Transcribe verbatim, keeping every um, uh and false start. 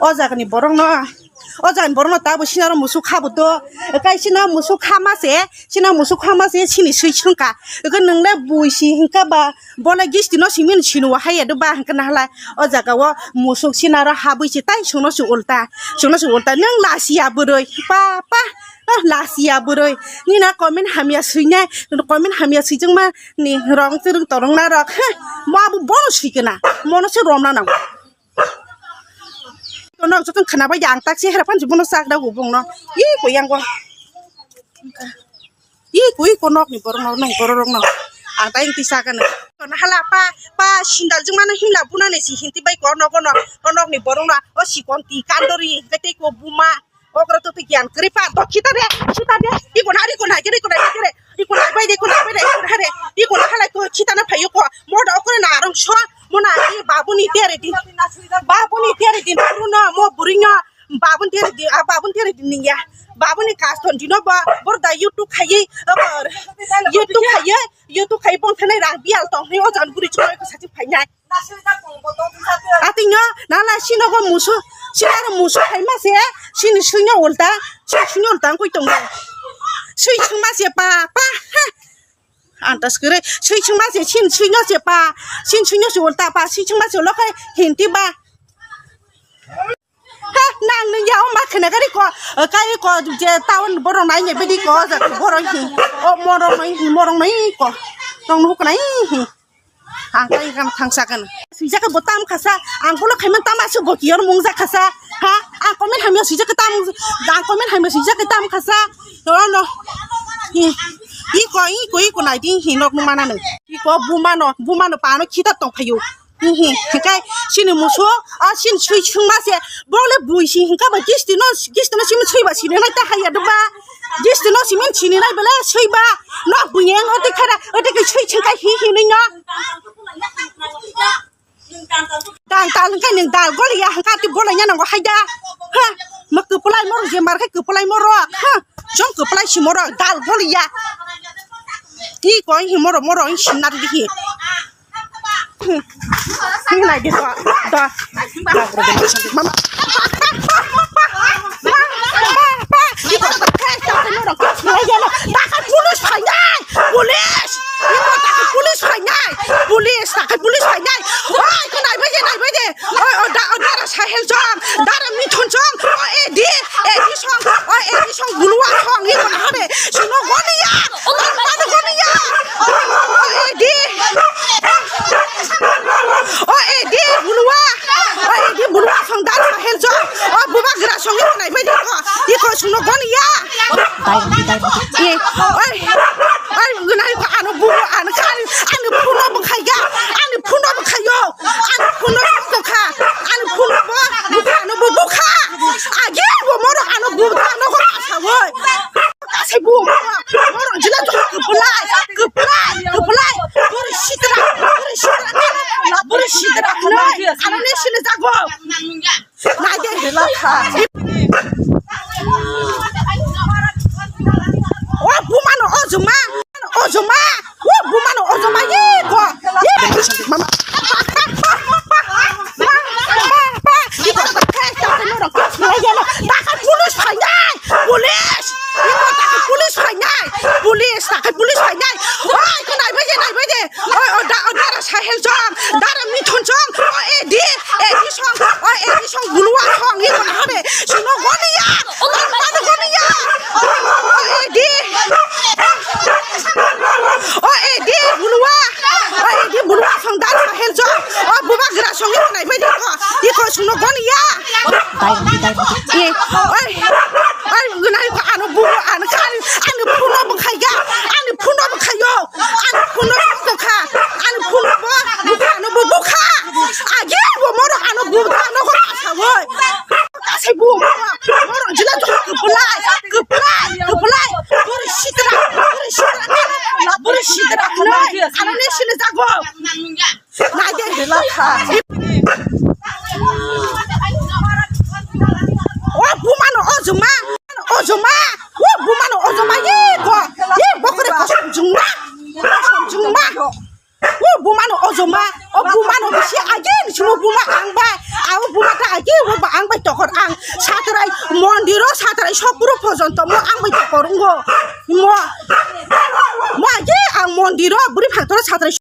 O jagani borokno, o jagani borokno tabuk sinaro musuk kha bo do. Kai sina musuk kha ma se, sina musuk kha ma se sini sui sungka. Eko nwngle bui si hingka ba, bole gisti no simi sinu wa haya do ba hingka na hala. O jaga o musuk sinaro habui si tai sungno su ulta, sungno su ulta. Nung lasiya bwrwi, pa, pa, oh, lasiya bwrwi. Nina comment hamya suinai, comment hamya suijwngma ni rong chwrwng torong na rok. Heh, mo abo bono suikena, mono se romna nango. Kono jotong khana bai ang tak se hera phan jubono sak da ubong no. I ko yang ko. I ko, i ko nok ni borok no, nok borok rok no. Ang tai ti sak ano. Kono hala pa, pa sindal jung mano himla buna ni si hinti bai ko nok no. O nok ni borok no, o si kon ti kandori, kete ko buma. Okra to tikian kripa to kita de, kita de. Iko na, iko na, iko na, iko na, iko na, bai de, iko na, bai de, iko na, iko na, hala ko kita na phayo ko. Mo da okra na arong so, mo na ni babu ni tere din. Babu ni tere din puru no, mo buri no. Babu ni tere din, ah, babu ni tere din ya. Babu ni kaston dino ba, bor da YouTube khayi, YouTube khayi, YouTube khayi bong thane rang bial tong ni o jan buri choi ko sati phai nai. Ating no, nala sino go musu, sino musu khai ma se, sini suino ulta, sini suino ulta koi tong. Sui sung ma se pa, pa, ha. Antas kere, sui sung ma se, sin suino se pa, sin suino se ulta pa, sui sung ma se lo khai hinti ba. Ha, nang nung ya o ma khene gari ko, kai ko je town borok nai ne bidi ko, ja borok hi, o morok nai, morok nai ko, tong nuk nai hi. Ang tai kan thangsa kan. Swijak bo tam khasa, ang polo khaiman tam asu bo kiyor mung jak khasa. Ha, ang comment hamya swijak tam, ang comment hamya swijak tam khasa. No, no. Hi, iko, iko, iko nai di hi nok mana no. Iko buma no, buma no pano khita tong phayu. Hi, hi, kai sini musu, a sin sui sung ma se. Bole bui si hingka ba gisti no, gisti no simi sui ba sini nai ta haya do ba. Gisti no simi sini nai bele sui ba. No bui yang oti khara, oti ke sui sing kai hi hi ni no. Dal, dal, hingke ning dal goli ya, hingke ati bolai ya nango hai da. Ha, ma kupulai moro je mar khai kupulai moro. Ha, jom kupulai si moro, dal goli ya. Hi koi hi moro, moro hi sinar di hi. Hi nai di ko, da. Mama. Police phainai! Police! Iko ta police phainai! Police! Ta police phainai! Oi, ko nai bai de, nai bai de! Oi, o da, o dara Sahel song, dara Mithun song, o A D, A D song, o A D song, bulwa song, iko na hade, sino goniya, o mano goniya, o A D, o A D, bulwa, o A D, bulwa song, dara Sahel song, o bubagra song, iko nai bai de, iko, iko sino goniya. Dai, dai, dai. Ye, oi, oi, gunai ko ano bu, ano kani, ano phone no bkhaiga, ano phone no bkhayo, ano phone no bkha, ano phone no bo, bkha no bo bkha. Agi bo moro ano bu, ano ko asa oi. Kasai bu moro, moro jila to kuplai, kuplai, kuplai. Bori sitra, bori sitra, bori sitra. Ano ne sile jago. Naide. O bumano ojoma, ojoma, o bumano ojoma, ye ko, ye. Mama. Police phainai, police, police phainai, police, police phainai. Oi, ko nai bai de, nai bai de. Oi, o da, o dara Sahel song, dara Mithun song, o A D, A D song, o A D song, bulwa song, iko na hade, sino goniya, o mano goniya, o A D, o A D, bulwa, o A D, bulwa song, dara Sahel song, o bubagra song, iko nai bai de ko, iko sino goniya. Dai, dai, dai. Ye, oi, oi, gunai ko ano bu, ano kani, ano phone no bkhaiga, ano phone no bkhayo. Ano phone no bukha, ano phone no bo, bukha no bo bukha. Agi bo moro ano bukha no ko asa oi. Kasai bu moro, moro jila to kuplai, kuplai, kuplai. Bori sitra, bori sitra, bori sitra. Ano ne sile jago. Naide. O bumano ojoma, ojoma, o bumano ojoma, ye ko, ye bokre kosom jungma, kosom jungma. O bumano ojoma, o bumano bisi agi ni sumo buma ang bai, a o buma ta agi o ba ang bai to. Khor ang satrai mondiro satrai sokpuru porjonto mo ang bai tokor wngo. Mo, mo age ang mondiro bwrwi phator satrai